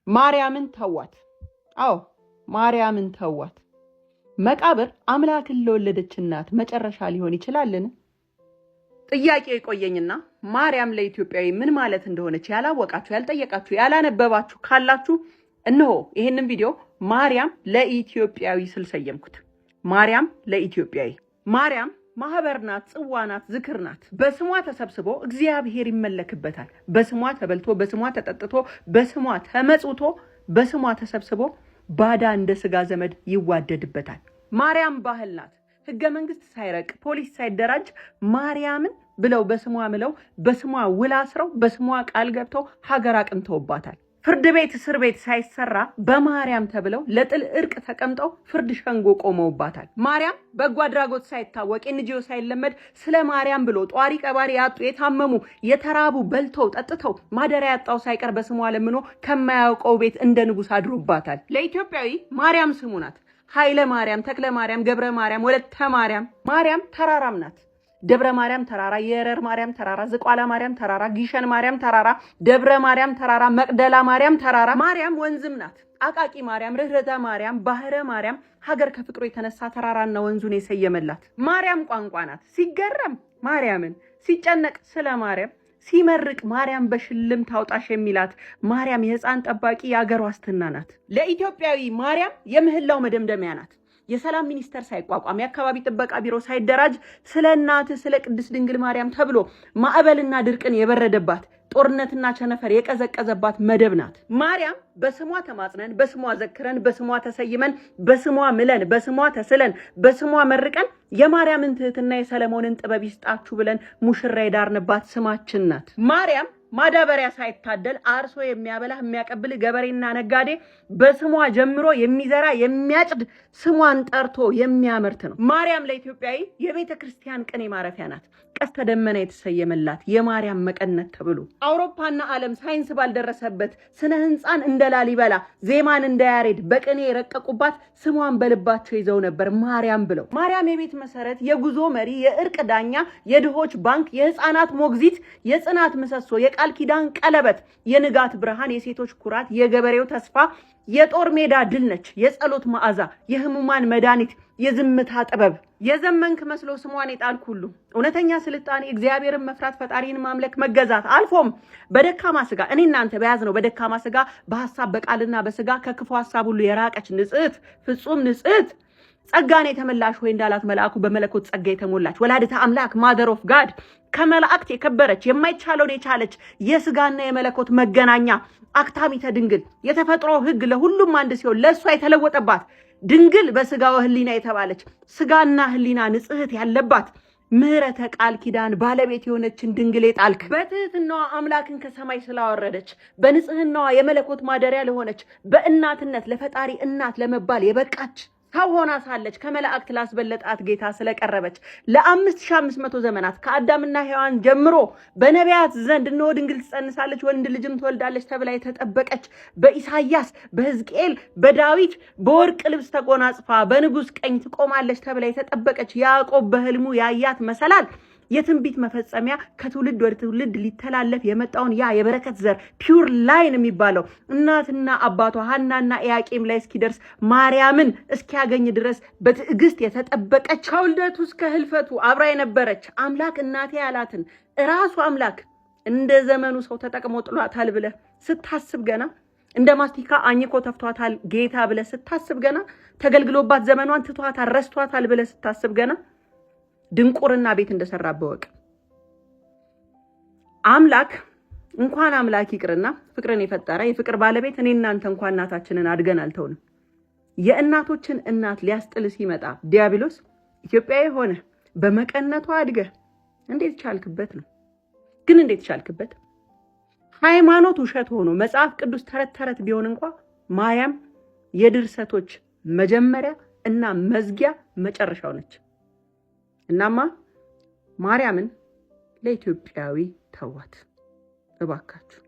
ማርያምን ተዋት። አዎ፣ ማርያምን ተዋት። መቃብር አምላክን ለወለደች እናት መጨረሻ ሊሆን ይችላልን? ጥያቄው የቆየኝና ማርያም ለኢትዮጵያዊ ምን ማለት እንደሆነች ያላወቃችሁ፣ ያልጠየቃችሁ፣ ያላነበባችሁ ካላችሁ እነሆ ይህንን ቪዲዮ ማርያም ለኢትዮጵያዊ ስል ሰየምኩት። ማርያም ለኢትዮጵያዊ። ማርያም ማህበር ናት፣ ጽዋ ናት፣ ዝክር ናት። በስሟ ተሰብስቦ እግዚአብሔር ይመለክበታል። በስሟ ተበልቶ፣ በስሟ ተጠጥቶ፣ በስሟ ተመጽውቶ፣ በስሟ ተሰብስቦ ባዳ እንደ ስጋ ዘመድ ይዋደድበታል። ማርያም ባህል ናት። ህገ መንግስት ሳይረቅ፣ ፖሊስ ሳይደራጅ ማርያምን ብለው በስሟ ምለው፣ በስሟ ውል አስረው፣ በስሟ ቃል ገብተው ሀገር አቅንተውባታል። ፍርድ ቤት እስር ቤት ሳይሰራ በማርያም ተብለው ለጥል እርቅ ተቀምጠው ፍርድ ሸንጎ ቆመውባታል። ማርያም በጎ አድራጎት ሳይታወቅ፣ NGO ሳይለመድ ስለ ማርያም ብሎ ጧሪ ቀባሪ ያጡ፣ የታመሙ፣ የተራቡ በልተው ጠጥተው ማደሪያ ያጣው ሳይቀር በስሟ ለምኖ ከማያውቀው ቤት እንደ ንጉሥ አድሮባታል። ለኢትዮጵያዊ ማርያም ስሙ ናት። ኃይለ ማርያም፣ ተክለ ማርያም፣ ገብረ ማርያም፣ ወለተ ማርያም። ማርያም ተራራም ናት። ደብረ ማርያም ተራራ፣ የረር ማርያም ተራራ፣ ዝቋላ ማርያም ተራራ፣ ጊሸን ማርያም ተራራ፣ ደብረ ማርያም ተራራ፣ መቅደላ ማርያም ተራራ። ማርያም ወንዝም ናት። አቃቂ ማርያም፣ ርኅረተ ማርያም፣ ባህረ ማርያም፣ ሀገር ከፍቅሩ የተነሳ ተራራና ወንዙን የሰየመላት። ማርያም ቋንቋ ናት። ሲገረም ማርያምን፣ ሲጨነቅ ስለ ማርያም፣ ሲመርቅ ማርያም በሽልም ታውጣሽ የሚላት ማርያም የሕፃን ጠባቂ፣ የአገር ዋስትና ናት። ለኢትዮጵያዊ ማርያም የምህላው መደምደሚያ ናት። የሰላም ሚኒስቴር ሳይቋቋም፣ የአካባቢ ጥበቃ ቢሮ ሳይደራጅ ስለ እናት ስለ ቅድስት ድንግል ማርያም ተብሎ ማዕበልና ድርቅን የበረደባት፣ ጦርነትና ቸነፈር የቀዘቀዘባት መደብ ናት። ማርያም በስሟ ተማጽነን፣ በስሟ ዘክረን፣ በስሟ ተሰይመን፣ በስሟ ምለን፣ በስሟ ተስለን፣ በስሟ መርቀን የማርያምን ትህትና የሰለሞንን ጥበብ ይስጣችሁ ብለን ሙሽራ የዳርንባት ስማችን ናት። ማርያም ማዳበሪያ ሳይታደል አርሶ የሚያበላ፣ የሚያቀብል ገበሬና ነጋዴ በስሟ ጀምሮ የሚዘራ፣ የሚያጭድ፣ ስሟን ጠርቶ የሚያመርት ነው። ማርያም ለኢትዮጵያዊ የቤተ ክርስቲያን ቅኔ ማረፊያ ናት። ቀስተ ደመና የተሰየመላት የማርያም መቀነት ተብሎ አውሮፓና ዓለም ሳይንስ ባልደረሰበት ስነ ህንፃን እንደ ላሊበላ፣ ዜማን እንደ ያሬድ በቅኔ የረቀቁባት ስሟን በልባቸው ይዘው ነበር ማርያም ብለው። ማርያም የቤት መሰረት፣ የጉዞ መሪ፣ የእርቅ ዳኛ፣ የድሆች ባንክ፣ የህፃናት ሞግዚት፣ የጽናት ምሰሶ፣ የቃል ኪዳን ቀለበት፣ የንጋት ብርሃን፣ የሴቶች ኩራት፣ የገበሬው ተስፋ፣ የጦር ሜዳ ድል ነች። የጸሎት መዓዛ፣ የህሙማን መድኃኒት፣ የዝምታ ጥበብ። የዘመንክ መስሎ ስሟን የጣልክ ሁሉ እውነተኛ ስልጣኔ እግዚአብሔርን መፍራት፣ ፈጣሪን ማምለክ፣ መገዛት፣ አልፎም በደካማ ስጋ እኔ እናንተ በያዝነው በደካማ ስጋ በሀሳብ በቃልና በስጋ ከክፉ ሀሳብ ሁሉ የራቀች ንጽሕት፣ ፍጹም ንጽሕት፣ ጸጋን የተመላሽ ሆይ እንዳላት መልአኩ በመለኮት ጸጋ የተሞላች ወላዲተ አምላክ፣ mother of God፣ ከመላእክት የከበረች፣ የማይቻለውን የቻለች፣ የስጋና የመለኮት መገናኛ አክታሚተ ድንግል፣ የተፈጥሮ ሕግ ለሁሉም አንድ ሲሆን ለእሷ የተለወጠባት፣ ድንግል በስጋ ወህሊና የተባለች፣ ስጋና ህሊና ንጽሕት ያለባት፣ ምሕረተ ቃል ኪዳን ባለቤት የሆነችን ድንግል የጣልክ፣ በትህትናዋ አምላክን ከሰማይ ስላወረደች፣ በንጽህናዋ የመለኮት ማደሪያ ለሆነች፣ በእናትነት ለፈጣሪ እናት ለመባል የበቃች፣ ሰው ሆና ሳለች ከመላእክት ላስበለጣት ጌታ ስለቀረበች፣ ለ5500 ዘመናት ከአዳምና ሔዋን ጀምሮ በነቢያት ዘንድ እነሆ ድንግል ትጸንሳለች፣ ወንድ ልጅም ትወልዳለች ተብላ የተጠበቀች፣ በኢሳይያስ፣ በሕዝቅኤል፣ በዳዊት በወርቅ ልብስ ተጎናጽፋ በንጉሥ ቀኝ ትቆማለች ተብላ የተጠበቀች፣ ያዕቆብ በህልሙ ያያት መሰላል የትንቢት መፈጸሚያ ከትውልድ ወደ ትውልድ ሊተላለፍ የመጣውን ያ የበረከት ዘር pure line የሚባለው እናትና አባቷ ሐናና ኢያቄም ላይ እስኪደርስ፣ ማርያምን እስኪያገኝ ድረስ በትዕግስት የተጠበቀች፣ ከውልደቱ እስከ ህልፈቱ አብራ የነበረች፣ አምላክ እናቴ ያላትን እራሱ አምላክ እንደ ዘመኑ ሰው ተጠቅሞ ጥሏታል ብለህ ስታስብ ገና፣ እንደ ማስቲካ አኝኮ ተፍቷታል ጌታ ብለህ ስታስብ ገና፣ ተገልግሎባት ዘመኗን ትቷታል፣ ረስቷታል ብለህ ስታስብ ገና ድንቁርና ቤት እንደሰራብህ እወቅ። አምላክ እንኳን አምላክ ይቅርና ፍቅርን የፈጠረ የፍቅር ባለቤት እኔ እናንተ እንኳን እናታችንን አድገን አልተውንም። የእናቶችን እናት ሊያስጥል ሲመጣ ዲያብሎስ ኢትዮጵያዊ ሆነ በመቀነቷ አድገህ እንዴት ቻልክበት ነው። ግን እንዴት ቻልክበት? ሃይማኖት ውሸት ሆኖ መጽሐፍ ቅዱስ ተረት ተረት ቢሆን እንኳ ማርያም የድርሰቶች መጀመሪያ እና መዝጊያ መጨረሻው ነች። እናማ ማርያምን ለኢትዮጵያዊ ተዋት እባካችሁ።